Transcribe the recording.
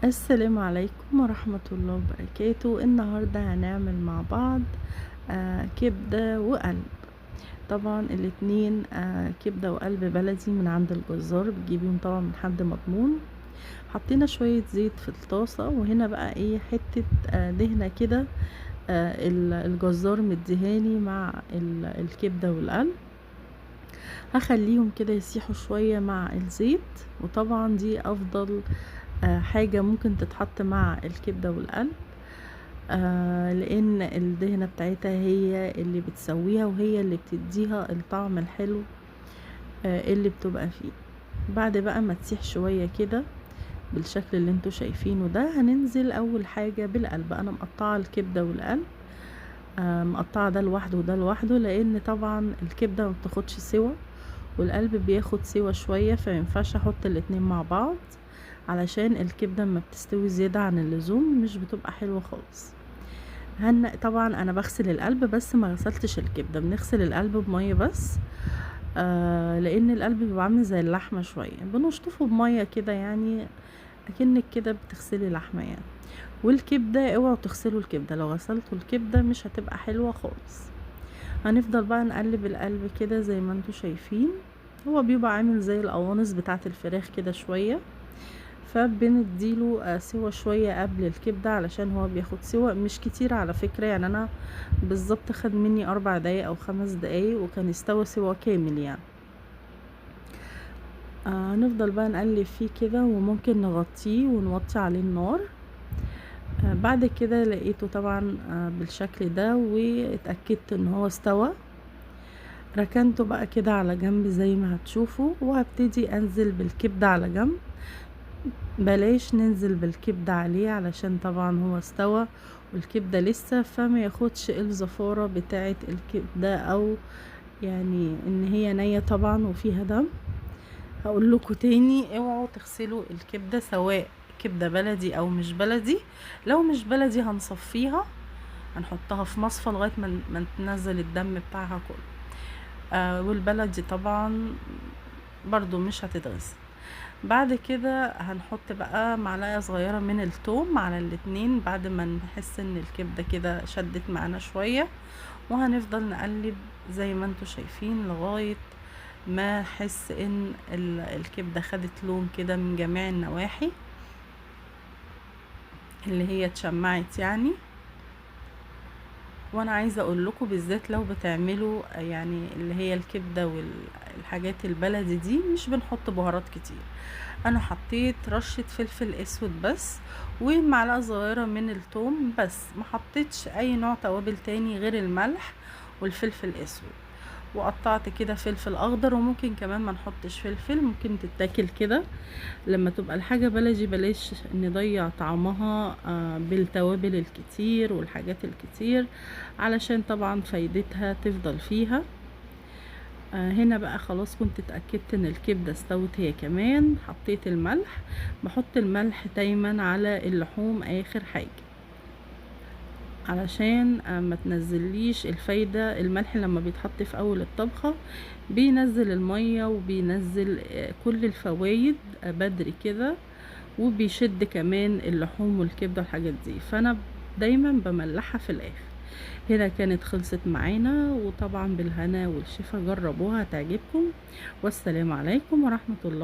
السلام عليكم ورحمة الله وبركاته. النهاردة هنعمل مع بعض كبدة وقلب. طبعا الاتنين كبدة وقلب بلدي من عند الجزار، بتجيبيهم طبعا من حد مضمون. حطينا شوية زيت في الطاسة، وهنا بقى ايه حتة دهنة كده الجزار مديهاني مع الكبدة والقلب. هخليهم كده يسيحوا شوية مع الزيت، وطبعا دي افضل حاجة ممكن تتحط مع الكبدة والقلب، لان الدهنة بتاعتها هي اللي بتسويها وهي اللي بتديها الطعم الحلو اللي بتبقى فيه. بعد بقى ما تسيح شوية كده بالشكل اللي انتوا شايفينه ده، هننزل اول حاجة بالقلب. انا مقطعة الكبدة والقلب، مقطعة ده لوحده وده لوحده، لان طبعا الكبدة ما بتاخدش سوا والقلب بياخد سوا شوية، فمينفعش احط الاتنين مع بعض علشان الكبدة ما بتستوي زيادة عن اللزوم، مش بتبقى حلوة خالص. طبعا انا بغسل القلب بس ما غسلتش الكبدة، بنغسل القلب بمية بس، لان القلب بيبقى عامل زي اللحمة شوية، بنشطفه بمية كده، اكنك كده بتغسلي لحمة. والكبدة اوعوا تغسلوا الكبدة، لو غسلتوا الكبدة مش هتبقى حلوة خالص. هنفضل بقى نقلب القلب كده زي ما انتوا شايفين، هو بيبقى عامل زي القوانص بتاعة الفراخ كده شوية، فبنديله سوا شوية قبل الكبدة علشان هو بياخد سوا مش كتير على فكرة. انا بالظبط خد مني 4 دقايق او 5 دقايق وكان استوى سوا كامل. هنفضل بقى نقلب فيه كده، وممكن نغطيه ونوطي عليه النار. بعد كده لقيته طبعا بالشكل ده، واتأكدت ان هو استوى. ركنته بقى كده على جنب زي ما هتشوفوا، وهبتدي انزل بالكبدة على جنب. بلاش ننزل بالكبدة عليه علشان طبعا هو استوى والكبدة لسه، فما ياخدش الزفارة بتاعة الكبدة، او ان هي نية طبعا وفيها دم. هقول لكم تاني، اوعوا تغسلوا الكبدة سواء كبدة بلدي او مش بلدي. لو مش بلدي هنصفيها، هنحطها في مصفى لغاية ما تنزل الدم بتاعها كله. والبلدي طبعا برضو مش هتتغسل. بعد كده هنحط بقى معلقة صغيرة من التوم على الاتنين بعد ما نحس ان الكبدة كده شدت معانا شوية، وهنفضل نقلب زي ما انتوا شايفين لغاية ما احس ان الكبدة خدت لون كده من جميع النواحي اللي هي اتشمعت. وانا عايزة اقول لكم بالذات لو بتعملوا اللي هي الكبدة والحاجات البلدي دي مش بنحط بهارات كتير. انا حطيت رشة فلفل اسود بس ومعلقة صغيرة من التوم بس، ما حطيتش اي نوع توابل تاني غير الملح والفلفل الاسود، وقطعت كده فلفل اخضر. وممكن كمان ما نحطش فلفل، ممكن تتاكل كده. لما تبقى الحاجة بلدي بلاش نضيع طعمها بالتوابل الكتير والحاجات الكتير، علشان طبعا فايدتها تفضل فيها. هنا بقى خلاص كنت اتأكدت ان الكبدة استوت هي كمان. حطيت الملح، بحط الملح دايما على اللحوم اخر حاجة علشان ما تنزليش الفايدة. الملح لما بيتحط في اول الطبخة بينزل المية وبينزل كل الفوايد بدري كده، وبيشد كمان اللحوم والكبدة والحاجات دي، فانا دايما بملحها في الاخر. هنا كانت خلصت معانا، وطبعا بالهنا والشفا، جربوها هتعجبكم. والسلام عليكم ورحمة الله.